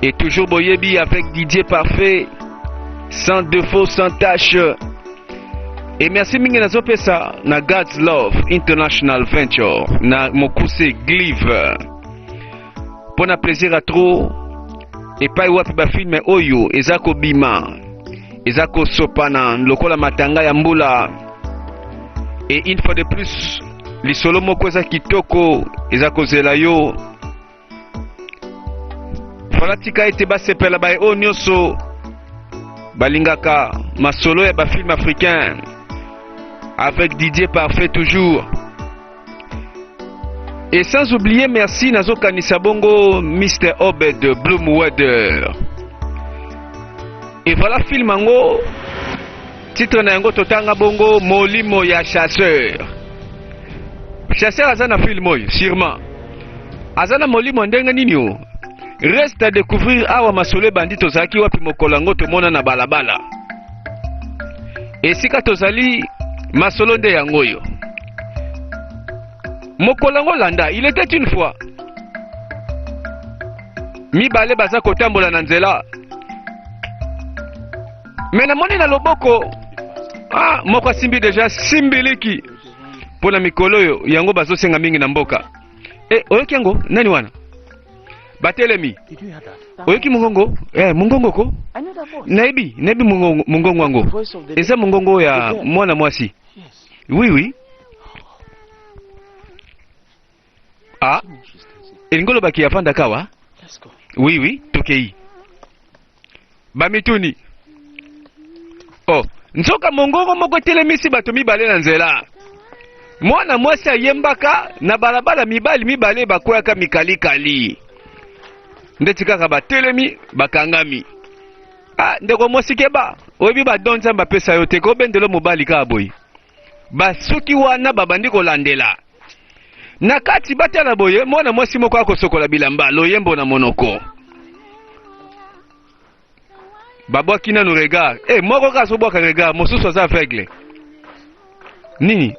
Et toujours boyebi avec Didier Parfait, sans défaut, sans tâche. Et merci mingi nazopesa na God's Love International Venture na mokuse Glive. Mpo na plaisir à trop epai wapi bafilme oyo eza kobima eza kosopana lokola matanga ya mbula. Et une fois de plus lisolo moko eza kitoko eza kozela yo. Voilà, tika ete basepela baye oyo nyonso balingaka masolo ya bafilme africain avec Didier Parfait toujours. Et sans oublier, merci nazokanisa bongo Mr. Obed Bloomweather. Et voilà film yango titre na yango totanga bongo Molimo ya chasseur. Chasseur aza na film oyo sûrement. Aza na molimo ndenge nini o? Reste à découvrir awa masolo ebandi tozalaki wapi mokolo yango tomona na balabala. Esika tozali masolo nde yango oyo. Mokolo yango landa, il était une fois. Mibale baza kotambola na nzela. Me namoni na loboko ah, moko asimbi deja simbiliki mpo na mikolo oyo yango bazosenga mingi na mboka. E, oyoki yango nani wana? Batelemi. Oyoki mongongo? Eh, mongongo ko? Nayebi, nayebi mongongo, mongongo yango. Eza mongongo ya mwana mwasi. Oui, oui. Ah, elingi olobaki avandaka awa? Oui, oui, tokei. Bamituni. Oh, nzoka mongongo moko etelemisi bato mibale na nzela. Mwana mwasi ayembaka na balabala, mibali mibale bakweyaka mikalikali. Ndeti kaka batelemi, bakangami. Ah, ndeko mwasi keba, oyebi ba don Nzambe apesa yo te, kobendelo mobali kaka boye. Basuki wana babandi kolandela. Na kati batala boye, mwana mwasi moko akosokola bilamba, loyembo na monoko. Babwaki nanu regard. Eh, moko kaka azobwaka regard, mosusu aza aveugle. Nini?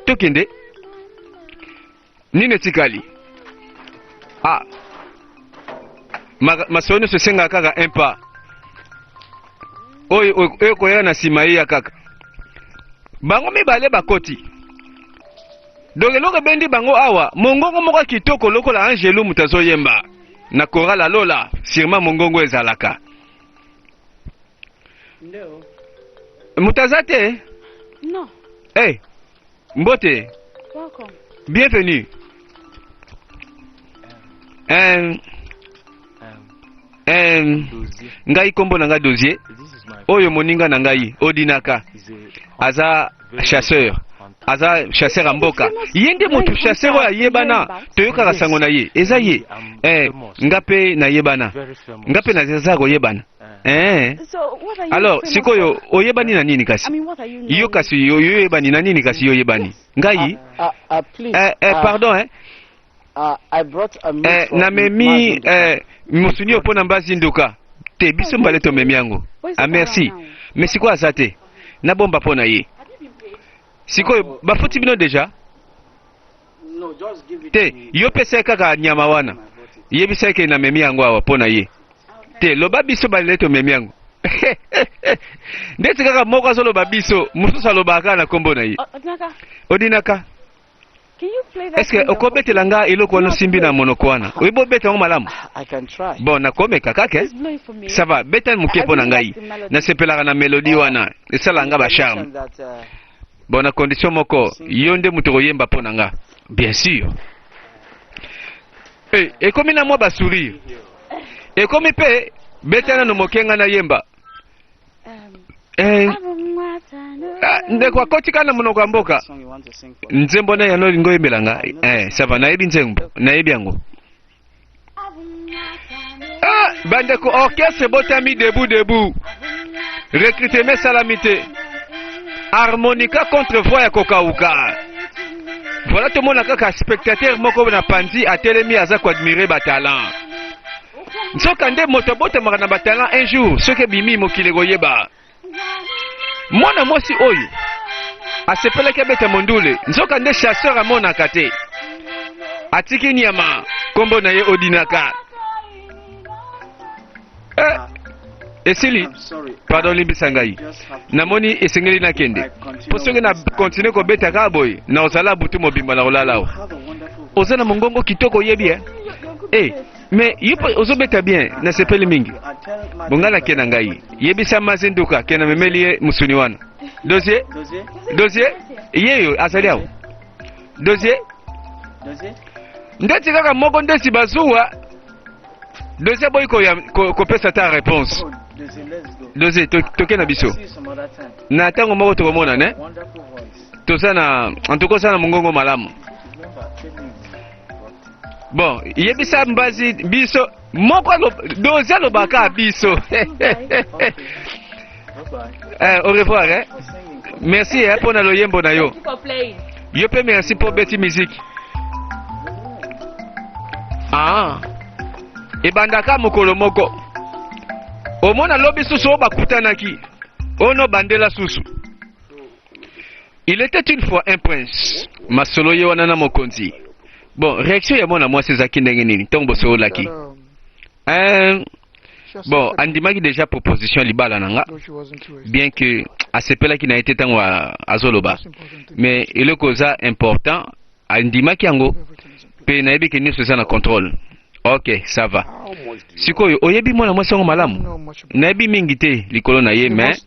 Tokende. Nini etikali? Ah. Masolo nyonso esengaka kaka un pas. Oyo oyo koya na nsima eya kaka. Bango mibale bakoti. Donc eloko ebendi bango awa, mongongo moko ya kitoko lokola angelu moto azoyemba na chorale alola, sûrement mongongo ezalaka. Moto aza te? Non. Hey, mbote. Welcome. Bienvenue. Ngai kombo na ngai Dozier. Oyo moninga na ngai Odinaka aza chasseur, aza chasseur ya mboka. Ye nde moto chasseur oyo ayebana, toyokaka sango na ye, eza ye. Nga mpe nayebana, nga mpe naza koyebana. Alors sikoyo oyebani na nini kasi? Yo kasi yo oyebani na nini kasi yo oyebani? Ngai pardon eh. Namemi mosuni oyo mpo na mbazi nduka te, biso mbale tomemi yango. Ah merci. Mais sikoyo aza te, nabomba mpo na ye. Sikoyo bafuti bino deja te? Yo pesa ye kaka nyama wana, yebisa ye ke namemi yango awa mpo na ye te. Loba biso balele tomemi yango. Ndeti kaka moko azoloba biso, mosusu alobaka kaka na kombo na ye. Odinaka, est-ce que okobetela nga eloko wana osimbi na monoko wana? Oyebi obeta yango malamu? Bon, nakomeka kaka. Ça va, beta moke mpo na ngai. Nasepelaka na melodie wana, esalaka nga ba charme. Bon, na condition moko, yo nde moto okoyemba mpo na nga. Bien sûr. Eh, ekomi na mwa ba sourire. Ekomi pe beta nano moke nga nayemba. Ndeko akoti kaka na monoko ya mboka. Nzembo na yano olingi oyembela nga? Ça va, nayebi nzembo, nayebi yango. Ah, bandeko orchestre botami debout debout. Recrutement esalami te. Harmonica contre voix ya kokauka. Voilà tomona kaka spectateur moko na panzi atelemi aza koadmire ba talent. Nzoka nde moto abotamaka na ba talent un jour soki ebimi mokili ekoyeba. Mwana mwasi oyo asepelaki abeta mondule, nzoka nde chasseur amonaka te. Atiki nyama, kombo na ye Odinaka. Esili? Pardon, limbisa ngai. Namoni esengeli nakende. Mpo soki na continue kobeta kaka boye, nakozala butu mobimba na kolala awa. Oza na mongongo kitoko oyebi eh? Eh, mais yo mpe ozobeta bien, nasepeli mingi. Bonga nake na ngai. Yebisa Mazi Nduka ke namemeli ye mosuni wana. Dossier? Dossier? Yeyo azali awa. Dossier? Ndeti kaka moko ndeti bazuwa Dossier aboyi kopesa ata réponse. Dossier toke na biso. Na ntango moko tokomona ne? Toza na en tout cas oza na mongongo malamu. Bon, yebisa mbazi biso moko dossier alobaka biso. Eh, au revoir eh. Merci eh, mpo na loyembo na yo. Yo mpe merci mpo obeti musique. Ah. Ebandaka mokolo moko. Omona lobi susu oyo bakutanaki. Ono bandela susu. Il était une fois un prince. Masolo ye wana na mokonzi. Bon, réaction ya mwana mwasi ezalaki ndenge nini ntango bosololaki? Euh, bon, andimaki déjà proposition ya libala na nga, bien que asepelaki na ye te ntango azoloba, mais eloko eza important andimaki yango mpe nayebi ke nyonso eza na contrôle. Ok, ça va. Sikoyo oyebi mwana mwasi yango malamu? Nayebi mingi te likolo na ye, mais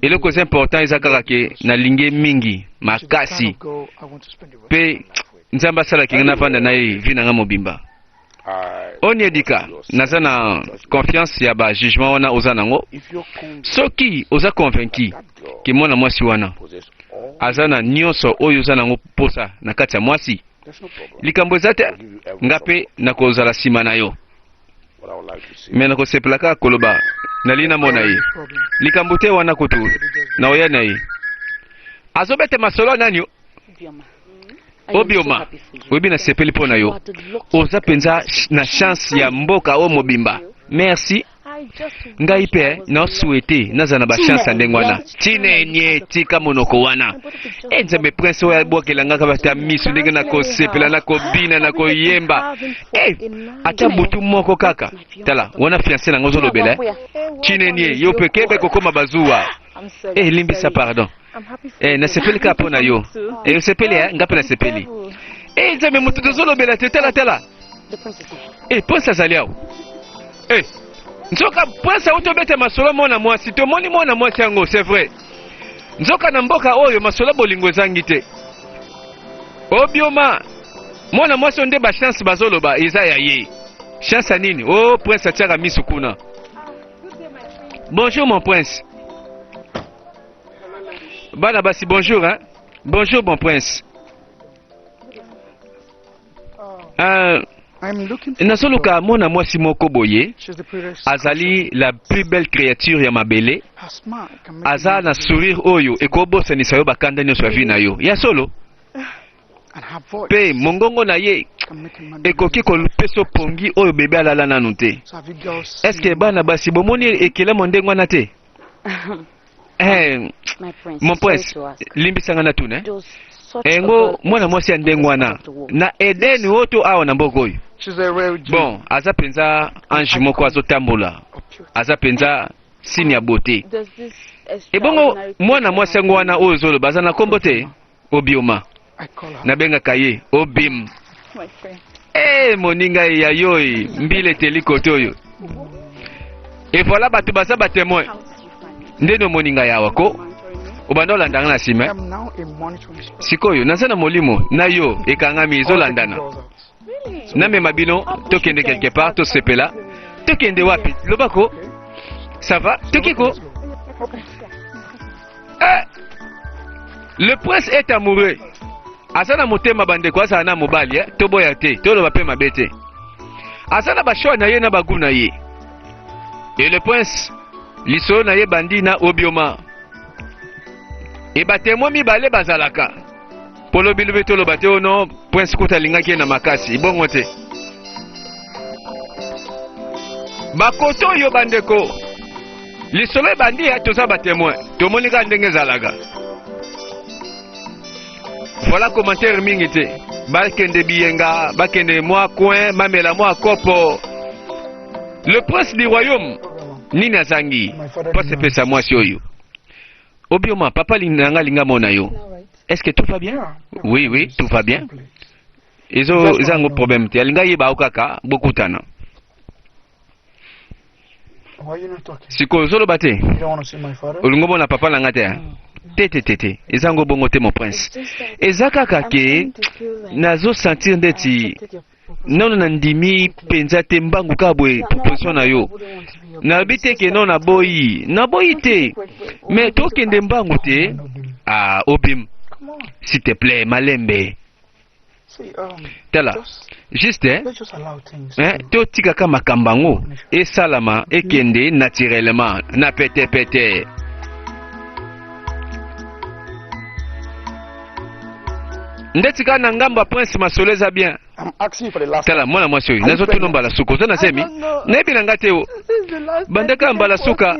eloko eza important eza kaka ke nalingi ye mingi makasi mpe Nzambe asalaki ngai navanda na ye vie na ngai mobimba. Onyedika, naza na confiance ya ba jugement wana oza nango. Soki oza convaincu ke mwana mwasi wana aza na nyonso oyo oza nango posa na kati ya mwasi, likambo eza te, nga mpe nakozala nsima na yo. Me nakosepela kaka koloba nalingi namona ye. Likambo te wana kutu naoya na ye. Azobeta masolo nani? Obioma, oyebi nasepeli mpo na yo. Oza mpenza na chance ya mboka oyo mobimba. Merci. Ngai mpe na souhaite nazala na ba chance ya ndenge wana. Chinenye, tika monoko wana. E Nzambe, prince oyo abwakela nga kaka ata miso ndenge nakosepela, nakobina, nakoyemba. E ata butu moko kaka. Tala, wana fiancé na nga ozolobela. Eh? Chinenye, yo mpe kebe kokoma bazuwa. Eh, limbisa pardon. Eh, nasepeli kaka mpo na yo. Eh, osepeli eh? Nga mpe nasepeli. Eh, Nzambe, moto tozolobela te, tala tala. Eh, prince azali awa. Eh, nzoka prince auti obeta masolo mwana mwasi, tomoni mwana mwasi yango, c'est vrai. Nzoka na mboka oyo masolo bolingo ezangi te. Obioma, mwana mwasi oyo nde ba chance bazoloba eza ya ye. Chance ya nini? Oh, prince atiaka misu kuna. Bonjour mon prince. Bana basi bonjour hein. Bonjour mon prince. Euh, nazoluka mwana mwasi moko boye azali la plus belle créature ya mabele aza na sourire oyo ekobosanisa yo bakanda nyonso ya vie na yo ya solo mpe mongongo na ye ekoki kopesa pongi oyo bebe alala nanu te. Eske bana basi bomoni ekelamo ndenge wana te? Eh, mon prince, limbisa nga natuna eh? Engo mwana mwasi ya ndenge wana na Eden oyo to awa na mboka oyo? Bon, aza mpenza ange moko azotambola, aza mpenza signe ya beauté. Ebongo mwana mwasi yango wana oyo ozoloba aza na kombo te? Obioma. Nabengaka ye Obim. Eh, moninga ya yo e, mbila eteli kote oyo. Et voilà bato baza ba témoin. Ndeni omoni ngai awa ko? Obanda olanda nga na nsima. Eh? Sikoyo naza na molimo na yo ekangami ezolandana. Namema bino tokende quelque part tosepela. Tokende wapi? Lobako. Ça va? Tokiko. Eh! Le prince est amoureux. Aza na motema bandeko, azala na mobali eh? Toboya te, toloba mpe mabe te. Aza na bashoa na ye na bagu na ye. Et le prince lisolo na ye bandi na Obioma. E batemwe mibale bazalaka. Po lobi lobi toloba te ono oh prince kuta alingaki ye na makasi, bongo te. Bakoto oyo bandeko lisolo ebandi ya toza ba témoin tomoni kaka ndenge ezalaka voilà commentaire mingi te bakende biyenga bakende mwa coin bamela mwa kopo le prince du royaume. Nini azangi mpo asepelisa mwasi oyo? Obioma, papa na nga alinga mona yo. Est-ce que tout va bien? Oui, oui, tout va bien. Ezo eza yango problème te. Alinga yeba yo kaka bokutana. Sikoyo ozoloba te? Olingi omona papa na nga te? Te te te te. Eza yango bongo te mon prince. Eza kaka ke nazo sentir ndeti Nano na ndimi penza te mbangu kaka boye proposition na yo. Nalobi te ke non naboyi. Naboyi te. Mais tokende mbangu te. Ah, Obim. S'il te plaît, malembe. Tala, juste hein, hein, totikaka makambo yango esalama ekende naturellement na pete pete. Ndeti kaka na ngambo ya prince masolo eza bien. Tala mwana mwasi oyo nazotuna mbala suka oza na zemi nayebi na nga te o bandaka mbala suka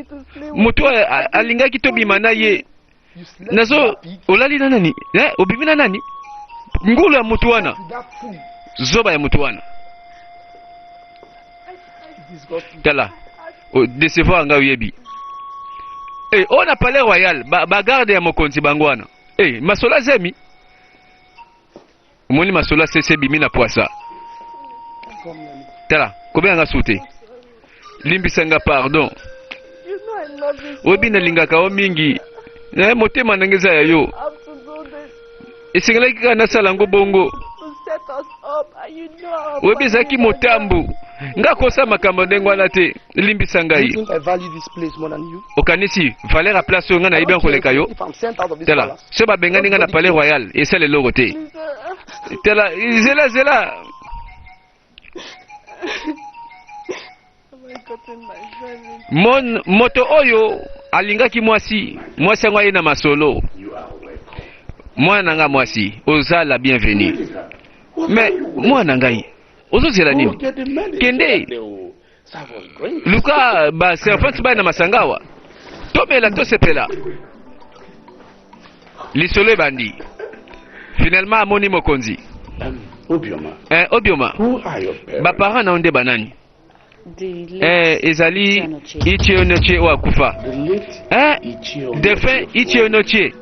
moto oyo alingaki tobima na ye nazo olali na nani eh, obimi na nani ngulu ya moto wana zoba ya moto wana tala decevoir ngai oyebi eh, oyo na palais royal bagarde ba ya mokonzi bango wana eh, masolo azemi Omoni masolo ya sese ebimi na pwasa. Tala, kobenga nga su te. Limbisa nga pardon. Oyebi nalingaka yo mingi. Eh, motema na nga eza ya yo. Esengelaki kaka nasala yango bongo. Oyebi ezalaki motambu. Nga kosa makambo ndenge wana te. Limbisa ngai. Okanisi valeur ya place oyo ngai nayebi yango koleka yo? Tala, soki babengani ngai na palais royal esala eloko te. Tala, zela zela. Mon, moto oyo alingaki mwasi, mwasi yango aye na masolo. Mwana na ngai mwasi, oza la bienvenue. Mais mwana na ngai, ozozela nini? Kende luka ba servante baya na masanga awa tomela tosepela lisolo ebandi finalement amoni mokonzi Obioma, eh, obioma baparent na yo nde banani eh, ezali ichie onochie oyo akufa eh, defunt ichie onochie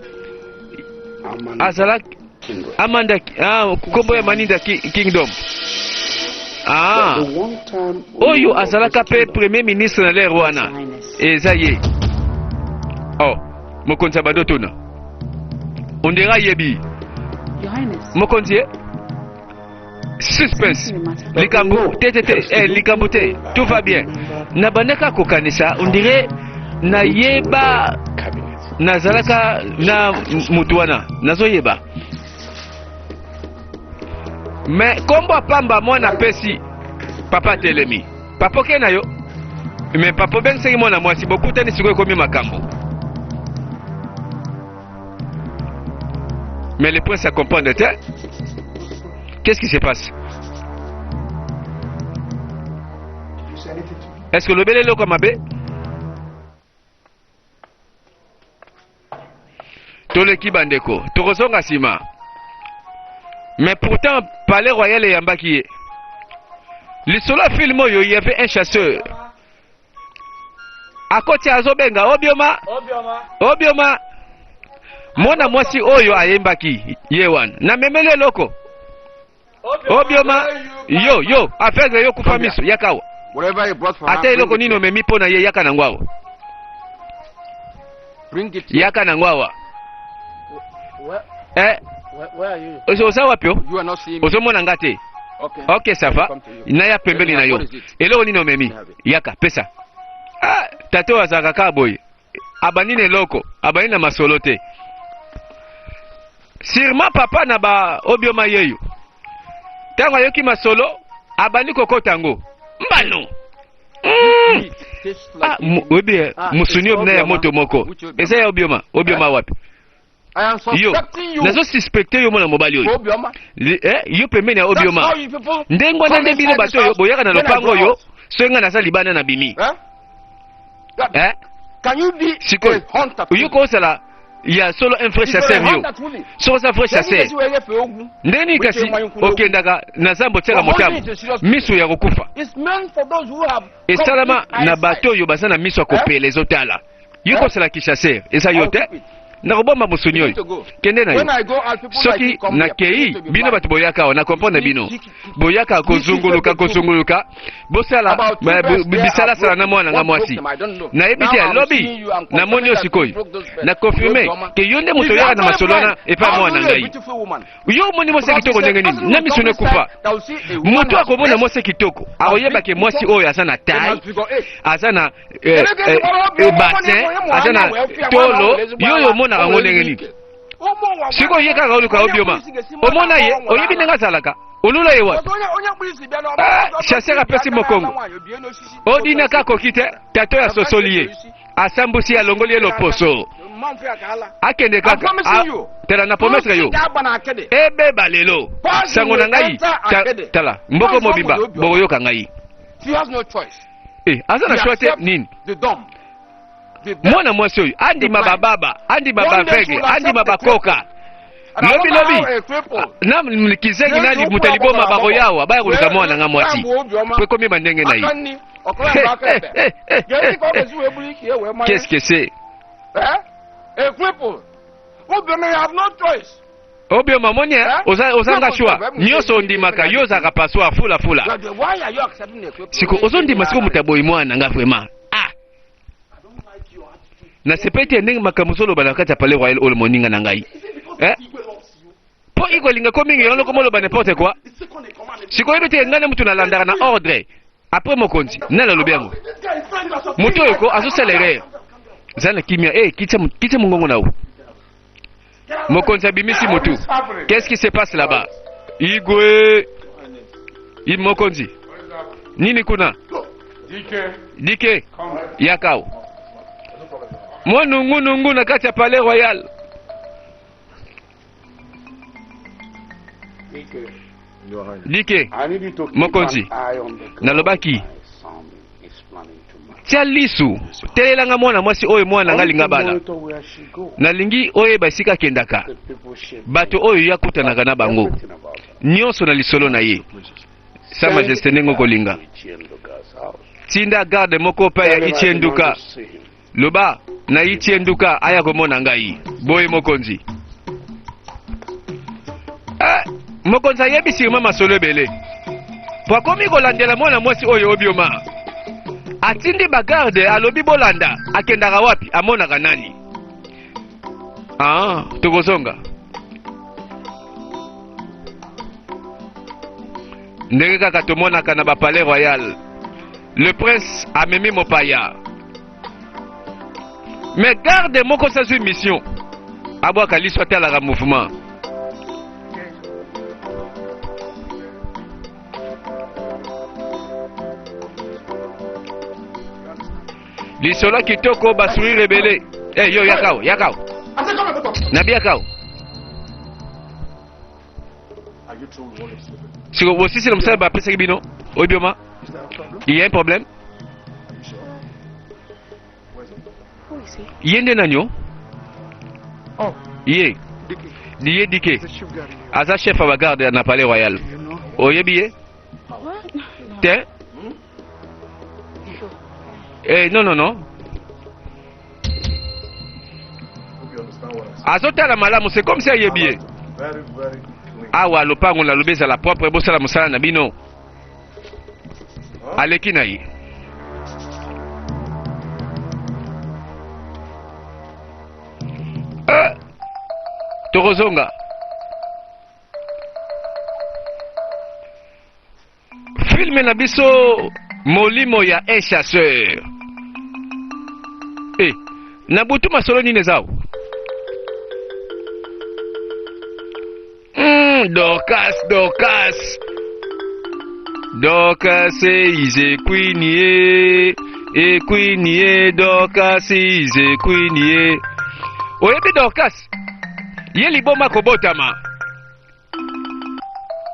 azalaki Amanda ah, kombo ya Maninda Kingdom. Ah, oyo azalaka pe premier ministre na l'ère wana eza ye. Oh, mokonzi ya badotuna. Ondira ayebi. Mokonzi ye suspense likambo te te te eh, likambo te tout va bien nabandaka kokanisa on dirait nayeba nazalaka na motu wana nazoyeba me nkombo ya pamba mwana apesi papa atelemi papa oke na yo me papa obengisaki mwana mwasi bokutani sikoyo ekomi makambo Mais le prince a comprendre te. Qu'est-ce qui se passe? Est-ce que lobele eloko mabe? Toleki bandeko, tokozonga nsima. Mais pourtant, palais royal eyambaki ye. Lisolo ya film oyo, il y avait un chasseur. Akoti azobenga Obioma, Obioma. Mwana mwasi oyo ayembaki ye wana, namemeli eloko. Obioma, yo yo, aveugle yo kufa miso, yaka awa. Ata eloko nini omemi mpo na ye, yaka nango awa. Yaka nango awa. Eh, oza wapi yo? Ozomona nga te? Ok, ça va. Naya pembeni na yo. Eloko nini omemi? Yaka, pesa. Ah, tata oyo azalaka kaka boye. Abandi na eloko, abandi na masolo te. Sûrement papa na ba obioma yeyo. Tango ayoki masolo, abandi kokota yango. Mbano. Mm. Ah, oyebi eh, ah, mosuni oyo ya moto moko eza ya obioma obioma eh? wapi yo nazo suspecte yo mwana mobali oyo eh, yo pembeni ya obioma ndenge wana nde bino bato oyo boyaka na lopango oyo soki ngai naza libanda na bimi eh? Sikoyo oyo kozala Ya solo un vrai chasseur yo. Soki oza vrai chasseur, ndenge nini kasi okendaka na zamba otiaka motambo miso ya kokufa? Esalama na bato oyo baza na miso ya kopela ezotala. Yo kosala ki chasseur eza yo te. Nakobomba mosuni oyo, kende na yo. Soki nakei, bino bato boyaka awa, na comprendre bino boyaka kozunguluka kozunguluka, bosala bisalasala na mwana nga mwasi. Nayebi te, lobi namoni yo sikoyo, na confirme ke yo nde moto oyaka na masolo wana epai mwana ngai. Yo omoni mwasi ya kitoko ndenge nini na miso nekufa? Moto akomona mwasi ya kitoko akoyeba ke mwasi oyo aza na taille, aza na bassin, aza na tolo. Yo oyo omonaka yango ndenge nini? Sikoyo ye kaka oluka obioma, omona ye, oyebi ndenge azalaka, olula ye wapi? Chasseur apesi mokongo, odinaka akoki te. Tata oyo asosoli ye, asambusi ye, alongoli ye loposo, akende kaka. Tala, na promettre yo ebeba lelo sango na ngai. Tala, mboko mobimba bokoyoka ngai. Aza na choix te. Nini? Mwana mwasi oyo andima bababa, andima baaveugle, andima bakoka. Lobi lobi na kizengi na moto ya liboma bakoyawa, baya koluka mwana nga mwasi po ekomi bandenge na ye. Qu'est-ce que c'est? Obioma, omoni, ozanga choix, nyonso ondimaka. Yo ozalaka passoire fula fula. Siko ozondima siko moto aboyi mwana nga vraiment. Ah, nasepeli te ndenge makambo ozoloba na kati ya palais royal oyo, moninga na ngai, eh? Mpo ikolinga ko mingi yango moloba n'importe quoi. Sikoyo oyebi te ngai na mutu nalandaka na ordre après mokonzi nani alobi yango. Moto oyo ko azosala erreur, za na kimia. Eh, kitisa mongongo na yo. Mokonzi abimisi motu. Qu'est-ce qui se passe là-bas? Igwe i mokonzi, nini kuna? Dike yakao mwa nungunungu na kati ya palais royal. Dike mokonzi, nalobaki tia lisu, telelanga mwana mwasi oyo mwana nga alinga bala. Nalingi oyeba esika akendaka, bato oyo ye akutanaka na bango nyonso na lisolo na ye. Sa Majesté, ndenge okolinga, tinda garde moko pa ya Itienduka. Loba na Itienduka aya komona ngai. Boye mokonzi. Eh, mokonzi ayebi sirma masolo ebele po akomi kolandela mwana mwasi oyo Obioma. Atindi bagarde, alobi bolanda akendaka wapi, amonaka nani. Ah, tokozonga ndenge kaka tomonaka na bapalais royal. Le prince amemi mopaya, mais garde moko sazwi mission abwaka liso, atalaka mouvement. Lisolo kitoko, basourire ebele. Eh, yo yakao yakao nabi yakao. Siko bosisi na mosala bapesaki bino, Obioma? Il y a un problème? Ye nde nani o? Ye ye Dike aza chef ya bagarde na palais royal. Oyebi ye te? Eh, non, non, non, azotala malamu, c'est comme si ayebi ye. Awa lopango nalobi ezala propre, bosala mosala na bino. Aleki na ye. Eh, tokozonga filme na biso Molimo ya un chasseur. E na butu masolo nini eza awa? Dorcas, Dorcas, Dorcas is a queen ye, a queen ye. Dorcas is a queen ye. Oyebi Dorcas, ye liboma kobotama.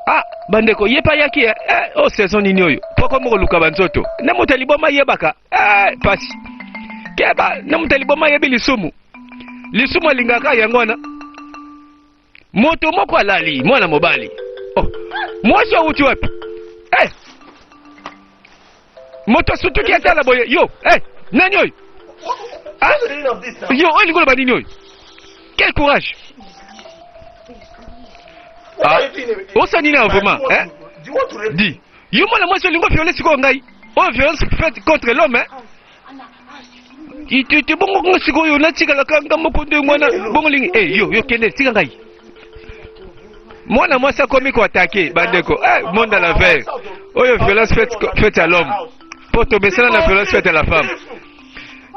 Ah, bandeko, ye mpe ayaki eh, o oh, saison nini oyo poko moko luka banzoto na moto ya liboma ayebaka eh, pasi keba na moto ya liboma ayebi lisumu. Lisumu alingaka yango wana. Moto moko alali, mwana mobali. Oh, mwasi awuti wapi? Eh! Moto asutuki atala boye, yo, eh, nani oyo? Ah? Yo, oyo elingi oloba nini oyo? Quel courage! Ah, osala nini awa vraiment? Eh? Di, yo mwana mwasi olingi oviole sikoyo ngai? Oyo violence faite contre l'homme, eh? Itete bongo nga sikoyo natikalaka nga moko ndenge wana bongo lingi eh, yo yo kende tika ngai mwana mwasi akomi koatake bandeko eh, monde à l'envers oyo violence faite, faite à l'homme mpo tomesana na violence faite à la femme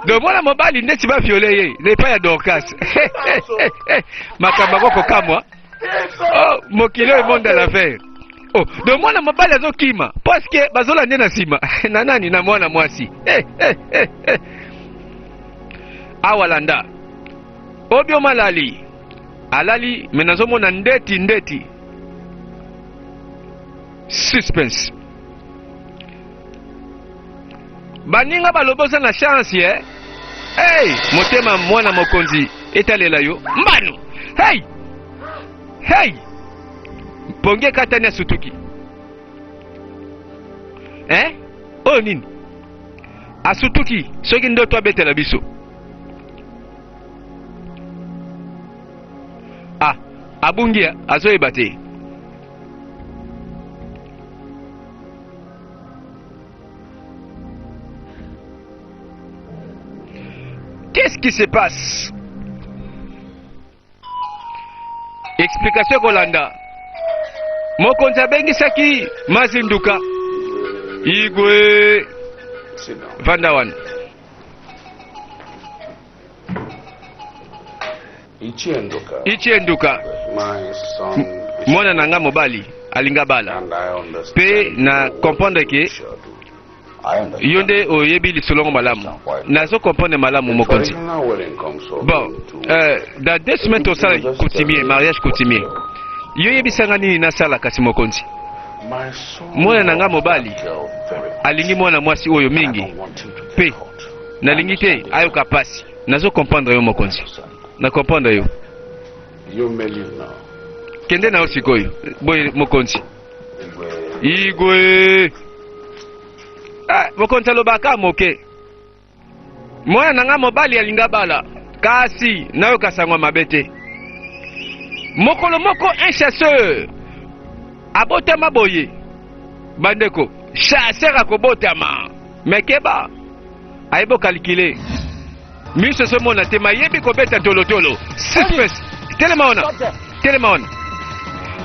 donc mwana mobali ndeti baviole ye na epai ya dorcas makambo yango kokamwa oh, mokili oyo monde à l'envers oh, donc mwana mobali azokima parce que bazolande na nsima na nani na mwana mwasi eh, eh, eh, eh. Awa landa obioma alali alali me nazomona ndeti ndeti suspense baninga balobi oza na chance ye hey, motema mwana mokonzi etalela yo mbano hey! Hey! Mpongi ekatani asutuki. Eh? Oyo nini? Asutuki soki ndoto abetela biso. Ah, abungi azoyeba te. Qu'est-ce qui se passe? Explication ekolanda. Mokonzi abengisaki Mazinduka. Igwe vanda wana. Ichie Nduka, mwana na nga mobali alinga bala pe na comprendre ke Yo nde oyebi lisolo yango malamu. Nazo comprendre malamu mokonzi. Bon, euh, dans deux semaines tosala coutumier, mariage coutumier. Yo yebisa nga nini nasala kasi mokonzi. Mwana na nga mobali alingi mwana mwasi oyo mingi pe nalingi te ayoka pasi. Nazo comprendre yo mokonzi. Na comprendre yo. Kende na yo sikoyo. Boye mokonzi. Igwe. Ah, mokonzi alobaka moke. Mwana na nga mobali alinga bala, kasi nayoka sango mabe te. Mokolo moko un chasseur abotama boye. Bandeko, chasseur akobotama. Mais keba, ayebi okalikile. Miso ezomona te, mayebi kobeta tolotolo. Suspense. Telema wana. Telema wana.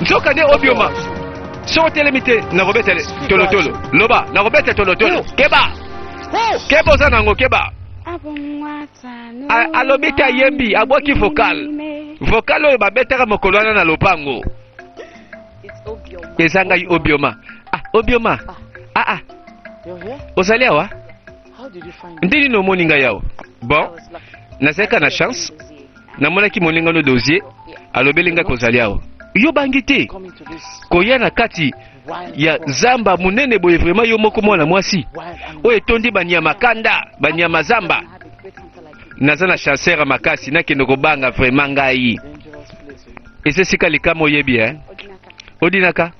Nzoka nde obioma. Soki otelemi te, nakobeta tolotolo. Loba, nakobeta tolotolo. Keba. Keba oza nango, keba. Alobi te ayembi, abwaki vocal. Vocal oyo babetaka mokolo wana na lopango. Eza ngai obioma. Ah, obioma. Ah ah. Ozali awa? Nde nini omoni ngai awa? Bon, nazalaki na chance, namonaki moninga no Dozie alobeli ngai kozali awa. Yo bangi te koya na kati ya zamba monene boye, vraiment yo moko mwana mwasi oyo etondi banyama kanda, banyama zamba. Naza na chasseur ya makasi, nakende kobanga vraiment ngai. Eza esika likama oyebi eh? Odinaka,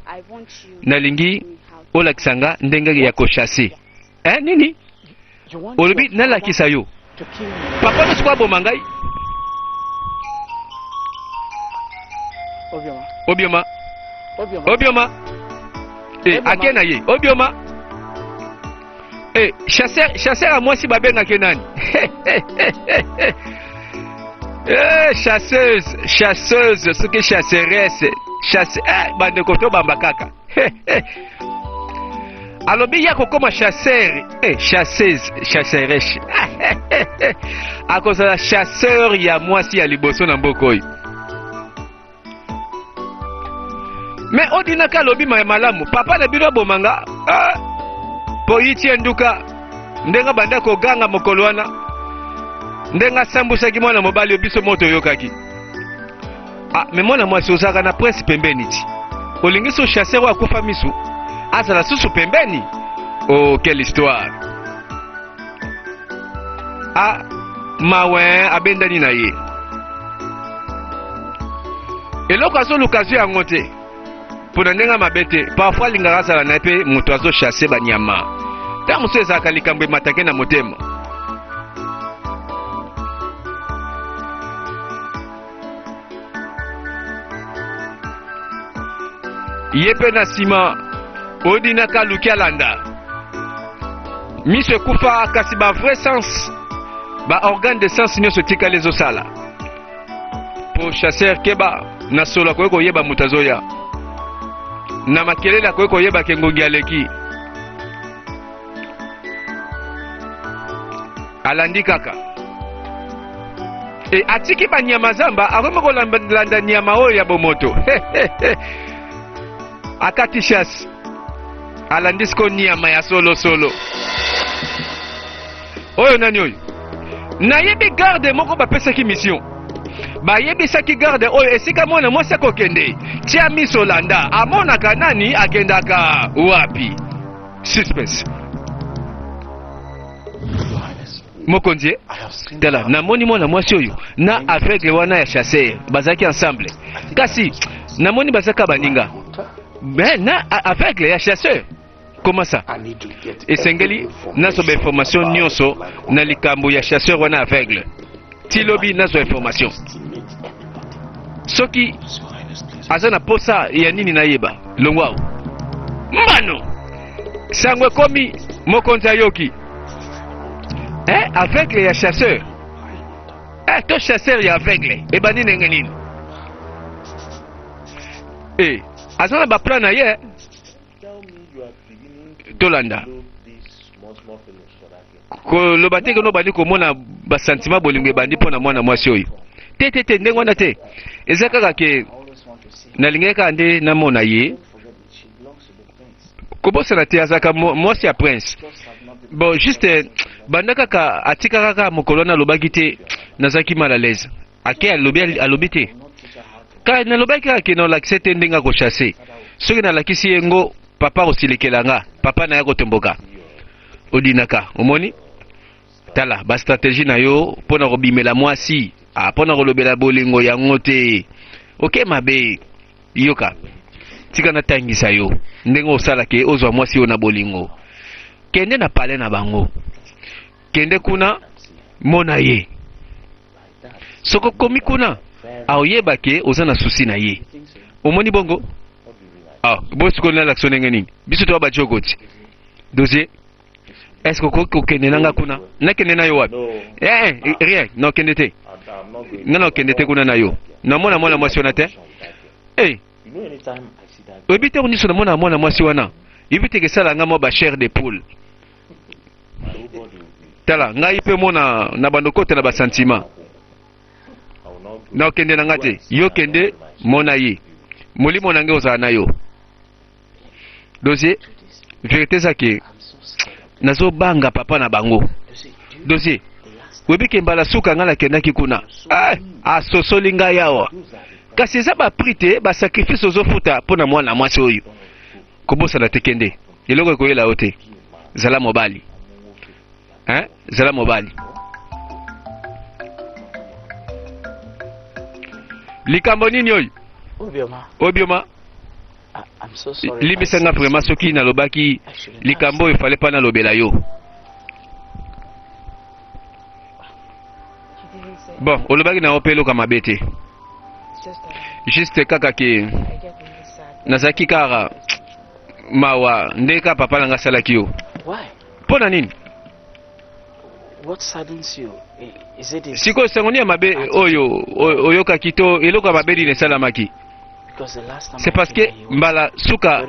nalingi olakisa nga ndenge ya kochasser. Eh, nini olobi nalakisa yo papa no sikoyo aboma ngai obioma obioma e ake na ye obioma e chasseur chasseur ya mwasi babengaki nani Eh, chasseuse chasseuse soki chasseresse chasse eh, bandeko tobamba kaka alobi ye akokoma chasseur eh, chasseuse chasseresse akozala chasseur ya mwasi ya liboso na mboka oyo me odinaka alobi ma malamu papa na bino aboma nga ah, po itie nduka ndenge abanda koganga mokolo wana ndenge asambwisaki mwana mobali oyo biso moto oyokaki Ah, mais mwana mwasi ozalaka na prince pembeni ti. Olingi so chasseur oyo akufa misu azala susu pembeni? Oh, quelle histoire. Ah, mawe abendani na ye. Eloko azoluka azwi yango te. Mpo na ndenge mabe te. Parfois alingaka azala na ye mpe moto azochasse banyama. Ntango mosusu ezalaka likambo ematake na motema. Ye mpe na nsima odinaka aluki alanda. Miso ekufa kasi ba vrai sens, ba organe de sens nyonso etikali ezosala. Po chasseur keba na solo akoki koyeba moto azoya. Na makelele akoki koyeba ke ngongi aleki. Alandi kaka. E atiki banyama zamba akomi kolanda nyama oyo ya bomoto. Akati chasse. Alandi siko nyama ya solo solo. Oyo nani oyo? Nayebi garde moko bapesaki mission. Bayebisaki garde oyo esika mwana mwasi akokende, tia miso landa, amonaka nani akendaka wapi. Suspense. Mokonzi, tala, namoni mwana mwasi oyo na aveugle wana ya chasseur bazalaki ensemble, kasi namoni bazaka baninga mais na aveugle ya chasseur. Comment ça? Esengeli nazwa ba information nyonso na likambo ya chasseur wana aveugle. Ti lobi nazwa information. Soki aza na posa ya nini nayeba. Longwa awa. Mbano! Sango ekomi mokonzi ayoki. Eh, aveugle ya chasseur. Eh, to chasseur ya aveugle. Ebandi ndenge nini? Eh, aza na ba plan na ye. Tolanda. Koloba te keno obandi komona basantima bolingo ebandi mpo na mwana mwasi oyo. Te te te, ndenge wana te. Eza kaka ke nalingaki kaka nde namona ye. Kobosana te azalaka mwasi ya prince. Bon, juste banda kaka atika kaka mokolo wana alobaki te nazalaki mal à l'aise. Ake alobi alobi te. Ka nalobaki kaka ke nalakisa te ndenge akochasse. Soki nalakisi ye ngo papa akosilikela nga, papa na ye akotomboka. Odinaka, omoni? Tala ba stratégie na yo mpo na kobimela mwasi, ah, mpo na kolobela bolingo yango te. Oke mabe. Yoka, tika natangisa yo ndenge osala ke ozwa mwasi oyo na bolingo. Kende na palais na bango. Kende kuna, mona ye. Soki okomi kuna, aoyeba ke oza na souci na ye. Omoni bongo? Ah, bo sikoyo nalakisa ndenge nini? Biso toya ba jogoti. Dossier. Est-ce que okoki kokende na nga kuna? Nakende na yo wapi? Eh, eh, rien, nakende te. Nga nakende te kuna na yo. Namona mwana mwasi wana te. Eh, oyebi ntango nyonso namona mwana mwasi wana, yebi te kesala nga mwa ba chair de poule. Tala, ngai mpe mona na bando kotela ba sentiment. Nakende na nga te. Yo kende, mona ye. Molimo na ngai ozala na yo. Dossier, verite eza ke nazobanga papa na bango. Dossier, oyebi ke mbala suka ngai nakendaki kuna. Eh, asosoli ngai awa. Kasi eza ba prix te, ba sacrifice ozofuta mpo na mwana mwasi oyo. Kobosana te kende. Eloko ekoyela yo te. Zala mobali. Hein? Zala mobali. Likambo nini oyo? Obioma. Obioma. I'm so sorry. Limbisa nga vraiment soki nalobaki likambo oyo fallait pas nalobela yo. Bon, olobaki na yo mpe eloko mabe te. Juste kaka ke nazalaki kaka mawa nde kaka papa na nga asalaki yo. Why? Mpo na nini? What saddens you? Is it his... Sikoyo sango nini ya mabe oyo oyokaki to eloko ya mabe nini esalamaki? Because the last time C'est parce que mbala suka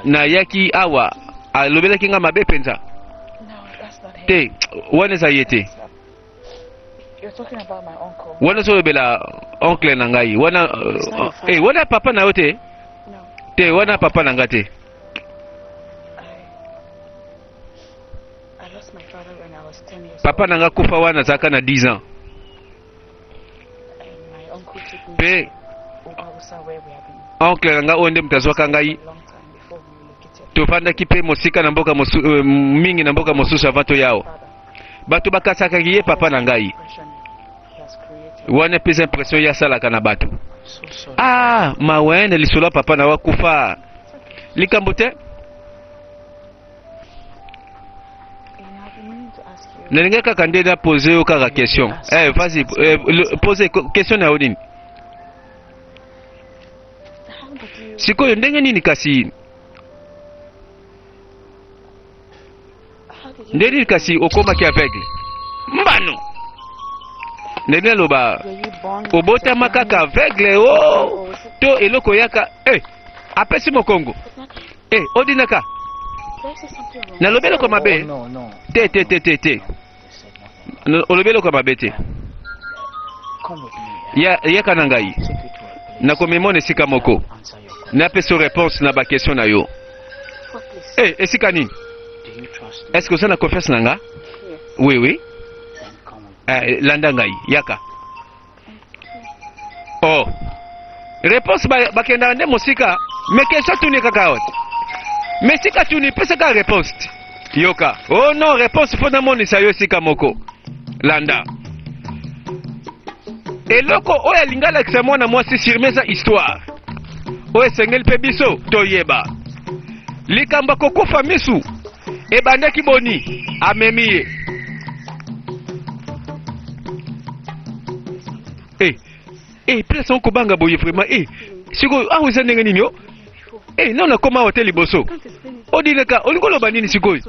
nayaki awa alobelaki nga mabe mpenza. Te, wana eza ye te. Wana ozolobela oncle na ngai wana, eh, wana papa na yo te? Te, wana papa na nga te. Papa na nga kufa wana azalaka na 10 ans. Pe oncle na nga oyo nde moto azwaka ngai, tofandaki mpe mosika na mboka mosu, mingi na mboka mosusu avant toya awa. Bato bakasakaki ye papa na ngai. Wana mpe eza impression ye asalaka na bato. So sorry. Ah, mawa na lisolo ya papa na yo akufa. Likambo te. You know, I've been meaning to ask you. Nalingi kaka nde na pose yo kaka question. Eh, vas-y, eh, pose question na yo nini? How did you? Sikoyo ndenge nini kasi How did you? ndenge nini kasi okomaki aveugle? Mbano. Ndenge naloba Were you born with obotama the kaka blind? aveugle o Or was it- to eloko yaka eh apesi mokongo Odinaka, eh odinaka did I say something wrong? nalobi eloko mabe Oh, no, no. te te te te te You said nothing. olobi eloko mabe te Come with me. Ya- yaka na ngai I'll take you to a place. nakomemona esika moko I'll answer your question. napesa yo réponse na baquestion na yo What place? eh esika nini Do you trust me? est ce que oza na confiance na nga Yes. oui oui Then come with me. eh, landa ngai yaka oh réponse bakendaka nde mosika me question tuni kaka awa te me esika tuni pesa kaka réponse te yoka oh non réponse mpo namonisa yo esika moko landa eloko oyo alingi alakisa mwana mwasi sirme eza histoire oyo esengeli mpe biso toyeba likambo ya kokufa misu ebandaki boni amemi ye eh, eh, place yango kobanga boye vraiment eh, sikoyo awa eza ndenge nini yo eh, nano nakoma awa te liboso Can't explain it. odinaka olingi oloba nini sikoyo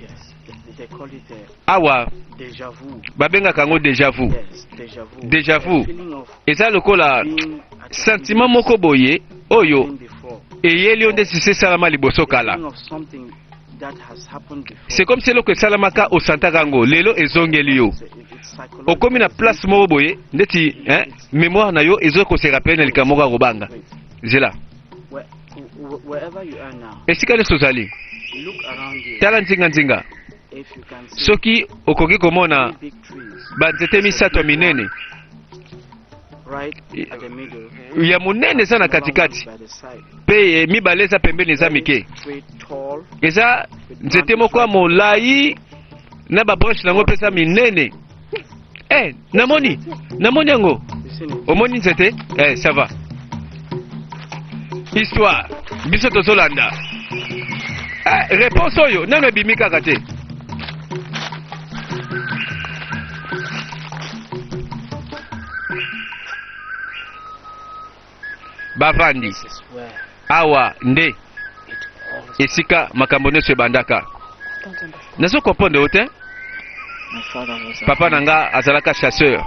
Yes. They call it awa deja vu. babengaka yango déjà vu Yes, deja vu. Déjà vu. A feeling of eza lokola being at a sentiment place moko boye oyo been before. eyeli yo nde sisi esalama liboso The kala feeling of something that has happened before. c'est comme si eloko esalamaka osantaka yango lelo ezongeli yo It's psychological. okomi na place moko boye ndeti hein, mémoire na yo ezoki kose rappeler na likambo moko ya kobanga Wait. zela Wherever you are now, esika nyonso ozali look around you. tala nzinganzinga If you can see soki okoki komona three big trees banzete misato ya minene right at the middle, ya monene eza na another one katikati by the side. mpe eh, mibale eza pembeni eza mike Very tall, eza nzete moko ya molai na babranche nango mpe eza minene eh, namoni namoni yango You seen it? omoni nzete eh, ça va histoire biso tozolanda eh, réponse oyo nano ebimi kaka te bavandi This is where awa nde it all esika makambo nyonso ebandaka I don't understand. nazo comprendre yo te My father was a papa na nga azalaka chasseur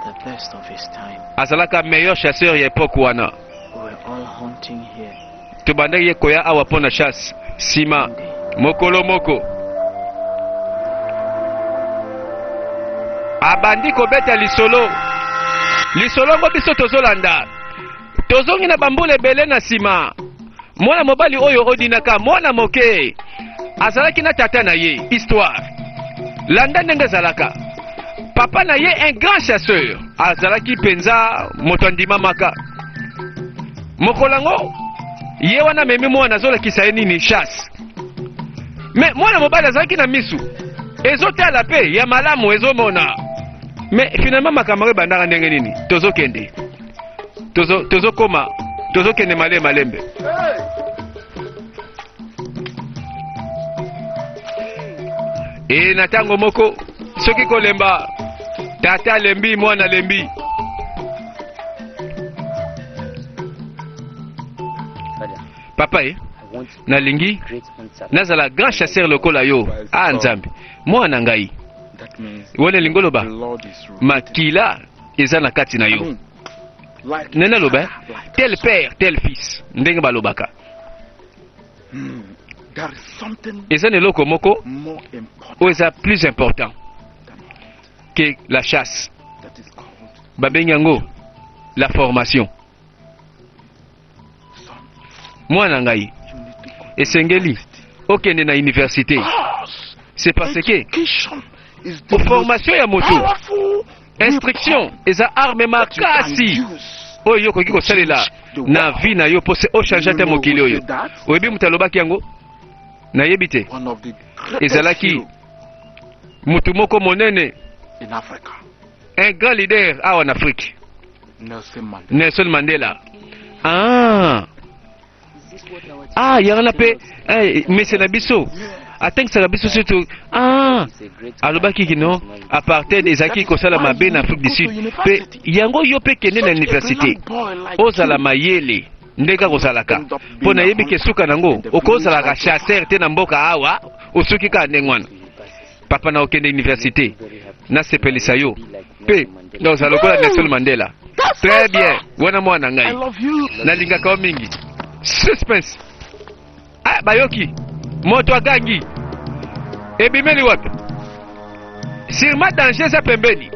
the best of his time. azalaka meilleur chasseur ya epoke wana We were all hunting here. tobandaki ye koya awa mpo na chasse nsima One day, mokolo moko abandi kobeta lisolo lisolo yango biso tozolanda tozongi na bambula ebele na nsima mwana mobali oyo odinaka mwana moke azalaki na tata na ye histoire landa ndenge ezalaka papa na ye un grand chasseur azalaki mpenza moto andimamaka mokolo yango ye wana amemi mwana azolakisa ye nini chasse me mwana mobali azalaki na misu ezotala mpe ya malamu ezomona me finalement makambo yango ebandaka ndenge nini tozokende tozokoma tozokende malembe malembe e na ntango moko soki kolemba tata alembi mwana alembi Father, papa e I want nalingi great hunter. nazala grand chasseur lokola yo a nzambe mwana ngai That means wana elingi oloba the Lord is written. makila eza na kati na I yo mean, like nani aloba eh? like tel père tel fils ndenge balobaka There is something eza na eloko moko more important oyo eza plus important than que la chasse that is called babengi yango la formation son. mwana ngai You need to go to esengeli university. okende na université Because c'est parce que education is the most formation ya moto powerful instruction eza arme that you can makasi use. oyo okoki kosalela na vie na yo mpo se ochange ata mokili oyo oyebi moto alobaki yango nayebi te One of the greatest Ezalaki heroes motu moko monene in Africa. un grand leader awa na afrique Nelson Mandela. Nelson Mandela. Ah. Ah, yango na mpe eh, mese na biso atangisaka biso surtout ah, alobaki kino apartheid ezalaki kosala mabe na Afrique du Sud mpe yango yo mpe kende na université ozala mayele ndenge kaka ozalaka mpo nayebi ke suka nango okozalaka chasseur te na mboka awa osuki kaka ndenge wana papa na okende université nasepelisa yo mpe na ozala lokola Nelson Mandela. Très bien, wana mwana ngai nalingaka yo mingi. Suspense. Ah, bayoki moto agangi ebimeli wapi? Sûrement danger eza pembeni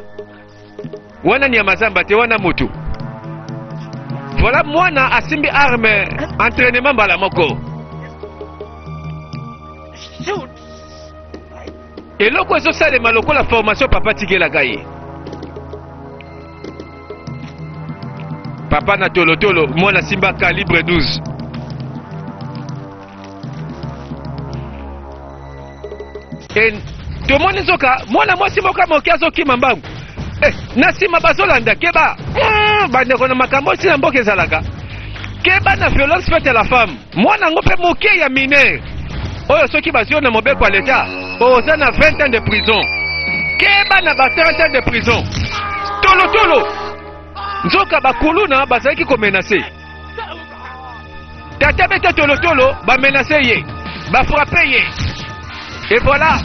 wana, nyama zamba te, wana moto. Voilà mwana asimbi arme entraînement mbala moko. Eloko ezosalema lokola formation papa tikelaka ye. Papa na tolotolo, mwana simba calibre 12. E, tomoni nzoka mwana mwasi moko moke azokima mbangu eh, na nsima bazolanda keba bandeko na makambo ntina mboka ezalaka keba na violence faite à la femme. Mwana yango mpe moke ya mineur oyo soki bazwi yo na mobeko ya leta oza na 20 ans de prison. Keba na ba 30 ans de prison. Tolotolo nzoka bakuluna bazalaki komenase tata beta tolotolo, bamenase ye, bafrape ye, et voilà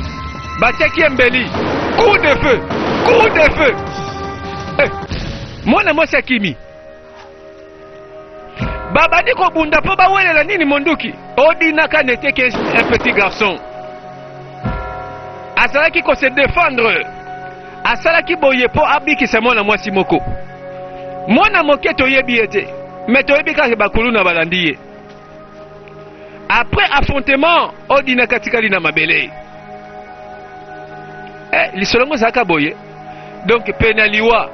batiaki ye mbeli, coup de feu, coup de feu. Eh, mwana mwasi akimi, babandi kobunda mpo bawelela nini monduki. Odinaka n'était qu'un petit garçon, azalaki ko se défendre, asalaki boye mpo abikisa mwana mwasi moko, mwana moke toyebi ye te, me toyebi kaka bakuluna balandi ye. Après affrontement, Odinaka atikali na mabele. Eh, lisolo yango ezalaka boye, donc pene ya liwa.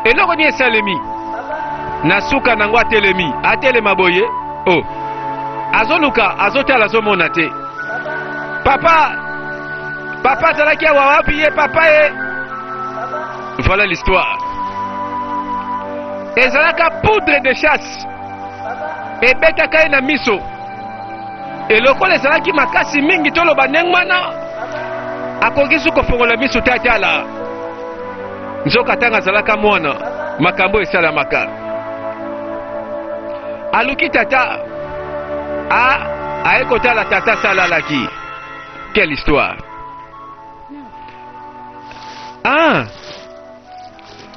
Eloko nini esalemi na suka nango? Atelemi, atelema boye o oh. Azoluka, azotala, azomona te. Papa, papa azalaki awa wapi ye papa ye? Voilà l'histoire. Ezalaka poudre de chasse ebetaka ye na miso, elokola ezalaki makasi mingi, toloba ndenge wana, akoki su kofongola miso te atala. Nzoka ntango azalaka mwana, makambo esalamaka. Aluki tata, a aye kotala tata asalalaki. Quelle histoire! Ah,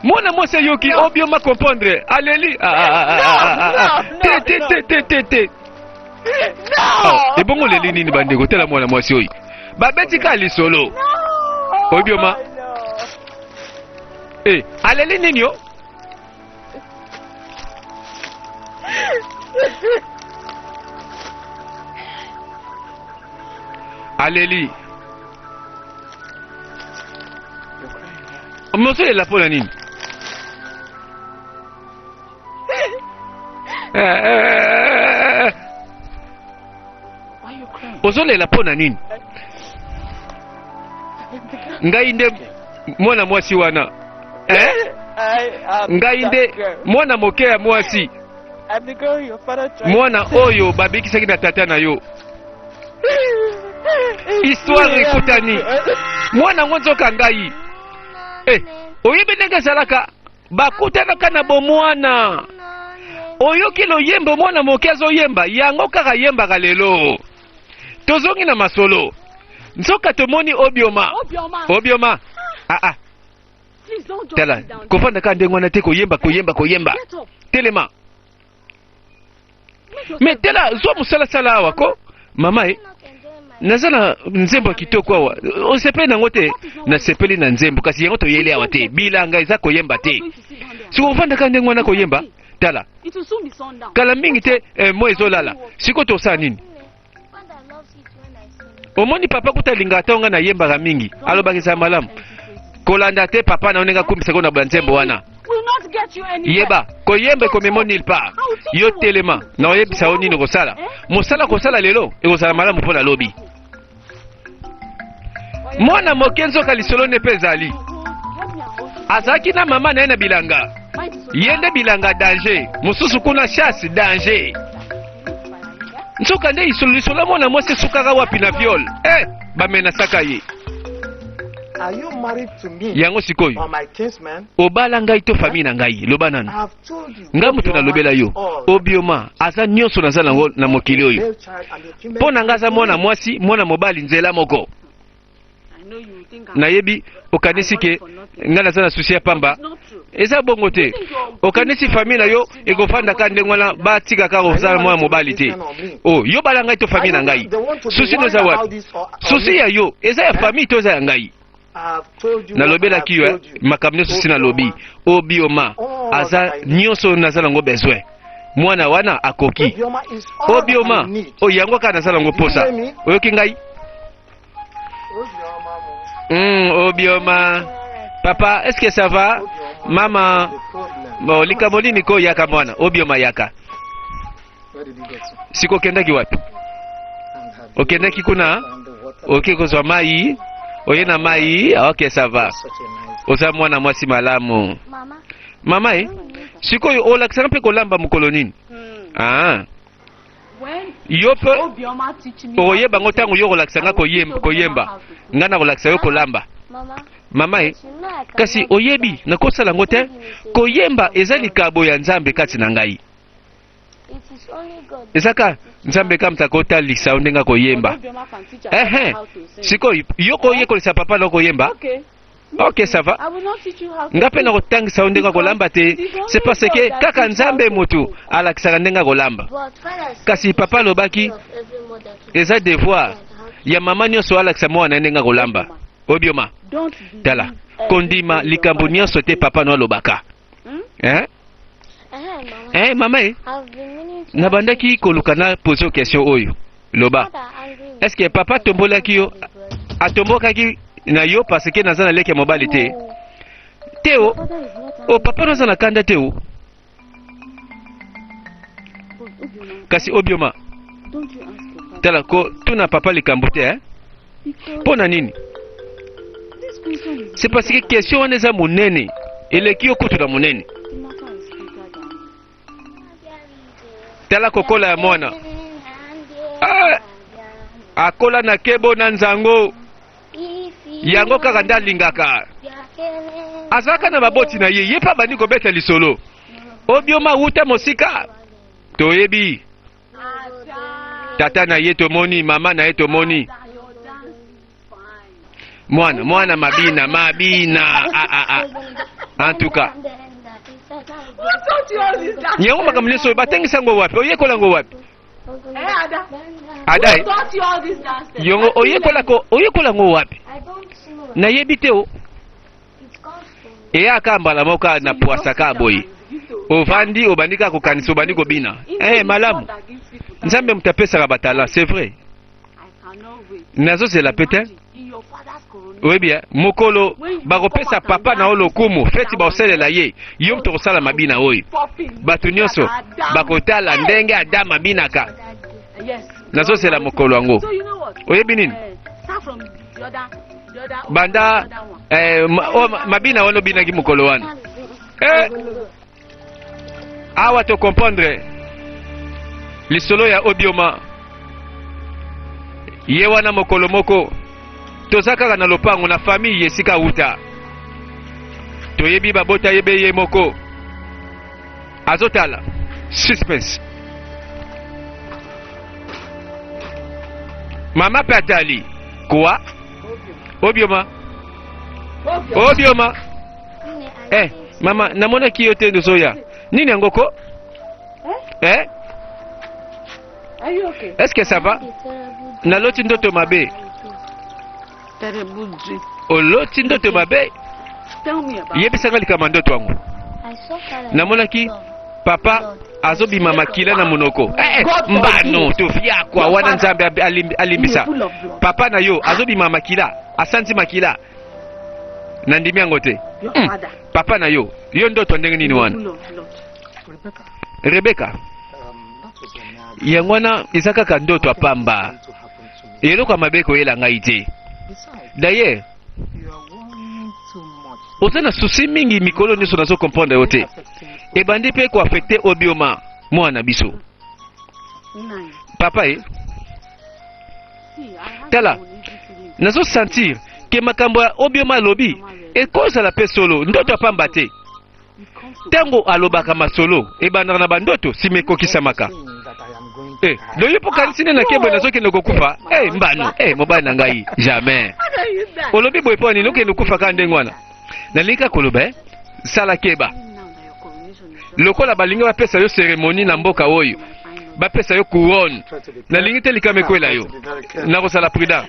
mwana mwasi ayoki obioma comprendre, aleli. Ah, ah, ah, ah, ah, ah. Te te te te te te. Oh, ebongo oleli nini? Bandeko, tala mwana mwasi oyo babeti ka lisolo obioma. Eh, aleli nini yo? Aleli mozolela mpo na nini? Eh, eh, eh, Why you crying? Ozolela mpo na nini? Ngai nde mwana mwasi wana, eh? Ngai nde mwana moke ya mwasi, mwana oyo babikisaki na tata na yo. Histoire ekutani mwana yango nzoka ngai. Eh, oyebi ndenge ezalaka, bakutanaka na bomwana. Oyoki loyembo mwana moke azoyemba, yango kaka yembaka lelo. Tozongi na masolo, nzoka tomoni Obioma. Obioma. Obioma, ah, ah. Please don't just Tala, sit down. kofanda kaka ndenge wana te, koyemba, koyemba, koyemba. Get up. Telema. Make yourself Me tala, zwa mosalasala awa ko mama e. Naza na nzembo ya kitoko awa, osepeli nango te? Nasepeli na nzembo, kasi yango toyeli awa te. Bilanga eza koyemba te. going to sit down there. Siko ofanda kaka ndenge wana koyemba, tala. It will soon be sundown. Kala mingi te, eh, moi ezolala. Siko tosala nini? Omoni, papa kuta alingaka ntango ngai nayembaka mingi, alobaka ezala malamu. Kolanda te papa na yo ndenge akumisaka na banzembo wana. Will not get you anywhere. Yeba koyemba ekomemo nulle part. Yo telema, na oyebisa yo nini kosala. Mosala kosala lelo ekozala malamu mpo na lobi. Mwana moke nzoka lisolo ne mpe ezali. Azalaki na mama na ye na bilanga. Ye nde bilanga danger, mosusu kuna chasse danger. Nzoka nde lisolo lisolo ya mwana mwasi esukaka wapi na viol? Eh, bamenasaka ye. Are you married to me Yango sikoyo or my kinsman? obala ngai to famille na ngai? Loba nanu. I have told you. Ngai moto nalobela yo, All. Obioma aza nyonso naza nango na mokili oyo. Male child and the female Mpo na ngai aza child. mwana mwasi, mwana mobali nzela moko. Nayebi okanisi ke ngai naza na susi ya pamba. Eza bongo te. Okanisi famille na yo ekofanda kaka ndenge wana, batika kaka kozala mwana mobali te? Oh, yo bala ngai to famille na ngai? Susi no eza wapi? Susi ya yo eza ya famille to eza ya ngai? I have told you what I have Nalobelaki yo eh, told you. makambo nyonso si nalobi. Obioma aza nyonso naza nango besoin. Mwana wana akoki. Obioma is all that Obioma I need. oyo yango kaka naza nango posa. Oyoki ngai? Obioma, mo. Obioma. Papa, est-ce que ça va? Obioma Mama. is the problem. Bon, likambo nini ko yaka mwana? Obioma yaka. Where did you get to? Siko okendaki wapi? And have you Okendaki kuna? found the water? Oke kozwa mai? Oye na mai? Ok, ça va. Such a nice. Oza mwana mwasi malamu. Mama. Mama e, sikoyo olakisaka mpe kolamba mokolo nini? Ah. Yo mpe okoyeba ngo ntango yo kolakisa nga koyemba, koyemba. Nga nakolakisa yo kolamba. Mama. Mama e, kasi oyebi nakosala yango te. Koyemba eza likabo ya Nzambe kati na ngai. Eza ka Nzambe ka moto akotalisa yo ndenge akoyemba. Ehe, sikoyo yo koyekolisa papa na koyemba. Ok, ça va. Nga mpe nakotangisa yo ndenge akolamba te. C'est parce que kaka Nzambe motu alakisaka ndenge akolamba. Kasi papa alobaki eza devoir ya mama nyonso alakisa mwana ye ndenge akolamba. Obioma, tala, kondima likambo nyonso te papa no alobaka. Eh? Eh, mama e, nabandaki koluka na pose yo question oyo. Loba, est-ce que papa atombolaki yo, atombokaki na yo parce que naza na leki ya mobali te? Te o, o papa naza na kanda te o. Kasi Obioma, tala ko tuna papa likambo te eh? Mpo na nini? C'est parce que question wana eza monene, eleki yo kutu na monene. Tala kokola ya mwana. Ah, akola na kebo na nzango yango kaka nde alingaka. Azalaka na baboti na ye, ye mpe abandi kobeta lisolo. Obioma wuta mosika, toyebi tata na ye tomoni, mama na ye tomoni. Mwana mwana mabina mabina, ah, ah, ah. En tout cas yango makambo nyonso oyo batangisa yango wapi? Oyekola yango wapi? Ada e, yongo oyekola ko oyekola yango wapi? Nayebi te o. Eyaka mbala moko na pwasa kaka boye, ovandi obandi kaka kokanisa, obandi kobina. Eh, malamu Nzambe moto apesaka batala, c'est vrai. Nazozela pe te. Oyebi eh, mokolo bakopesa papa na yo lokumu, feti bakosalela ye, yo moto okosala mabina oyo bato nyonso bakotala ndenge Adam abinaka. Nazozela mokolo yango. Oyebi nini? Banda eh, ma, oh, mabina wana obinaki mokolo wana eh, awa to comprendre lisolo ya Obioma. Ye wana mokolo moko toza kaka na lopango na famille esika awuta, toyebi babota ye be ye moko azotala suspense. Mama pe atali kwa Obioma, Obioma. Eh, mama namonaki yo te ndozoya nini yango ko? Eh? Est-ce que ça va? Naloti ndoto mabe. Oloti ndoto mabe? Yebisanga likambo ya ndoto yango. Namonaki papa azobima makila na monoko. Eh, eh, mbano tofiakwa wana Nzambe alimbisa. Papa na yo azobima makila, asanzi makila. Nandimi yango te. Papa na yo, yo ndoto ndenge nini wana? Rebecca, yango wana eza kaka ndoto ya pamba. Eloko ya mabe koyela ngai te. D'ailleurs, Oza na souci mingi mikolo nyonso, nazo comprendre yo te. Ebandi mpe koaffecter Obioma mwana na biso. Papa e tala, nazo sentir ke makambo ya Obioma alobi ekozala mpe solo, ndoto ya pamba te. Ntango alobaka masolo ebandaka na bandoto, nsima ekokisamaka. Eh, loyo mpo kanisi nde nakebwe nazokende kokufa. Eh, mbano eh, mobali na ngai jamais olobi boye mpo nini okende kokufa kaka ndenge wana. Nalingi kaka koloba eh, sala keba lokola balingi bapesa yo cérémonie na mboka oyo, bapesa yo couronne. Nalingi te likama ekwela yo, nakosala prudent.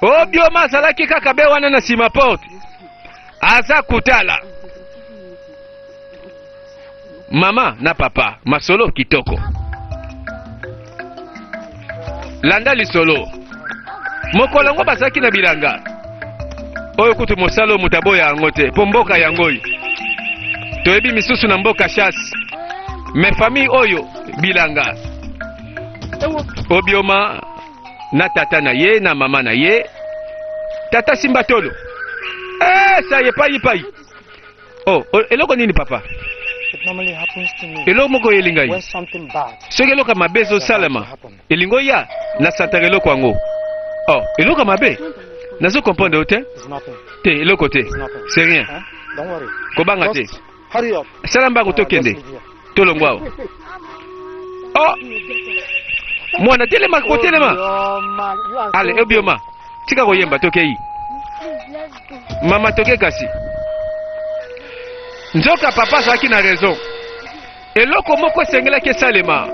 Obioma azalaki kaka be wana na nsima porte, aza kutala mama na papa. Masolo kitoko, landa lisolo. Mokolo yango bazalaki na bilanga oyo kutu mosala oyo moto aboya yango te, mpo mboka yango oyo toyebi misusu na mboka chasse, mais famille oyo bilanga. Obioma na tata na ye na mama na ye. Tata simba tolo eh, sa ye pai pai. Oh, oh, eloko nini papa? It normally happens to me. Eloko moko oyeli ngai. When something bad soki eloko ya mabe ezosalema, elingi oya, nasantaka eloko yango. Oh, eloko ya mabe, nazo comprendre yo te. Is nothing. Te, eloko te, c'est rien. Huh? Don't worry. Kobanga te. Just hurry up. Sala mbangu, tokende. Let's leave here. Tolongwa awa. Oh, mwana telema, kotelema. Obioma, you are Ale so Obioma, tika koyemba, tokei. Mama, toke kasi. Nzoka papa azalaki na raison, eloko moko esengelaki esalema,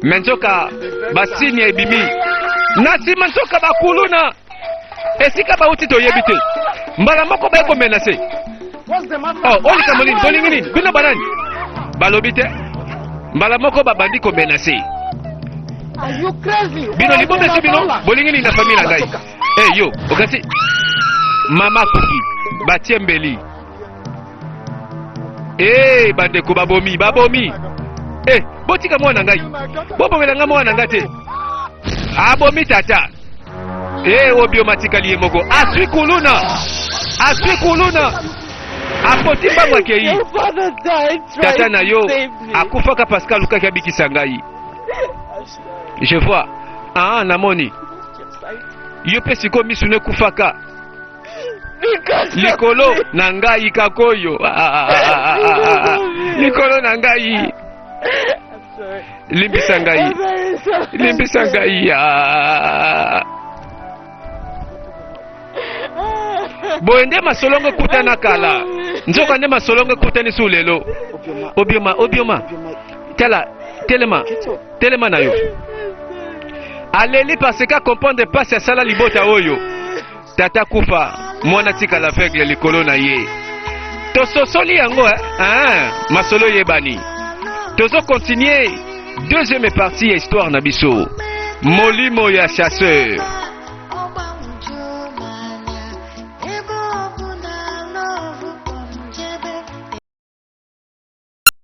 mais nzoka basigne ebimi na nsima. Nzoka bakuluna esika bauti toyebi te, mbala moko baye komenacer. What's the matter? Oh, oyo likambo nini? Bolingi nini? Bino banani? Balobi te, mbala moko babandi komenacer. Are you crazy? Bino libomesi, bino bolingi nini na famille na ngai? Eh, yo okasi mama akufi, batie mbeli. Eh, bandeko, babomi, babomi. Eh, botika mwana ngai, bobomela ngai mwana ngai te. Abomi tata. Eh, Obioma atikali ye moko, aswi kuluna, aswi kuluna, apoti mbango, akei. Your father died trying Tata na yo to save me. akufaka parce que alukaki abikisa ngai. Je vois, ah, namoni yo mpe sikoyo misu no ekufaka Because of likolo me. na ngai kakoyo. Ah, ah, ah, ah, ah, ah, ah. Likolo na ngai. I'm sorry. Limbisa ngai. I'm very sorry. Limbisa ngai. Ah. Boye nde masolongo ekutana kala, nzoka nde masolongo ekutani su lelo. Obioma, Obioma, Obioma, Obioma, tala, telema. Get up. Telema na yo. Aleli parce que comprendre mpasi asala libota oyo. Tata kufa, mwana tikala aveugle likolo na ye. Tososoli yango eh? Ah, masolo eyebani. Tozocontinuer deuxième partie ya histoire na biso, molimo ya chasseur.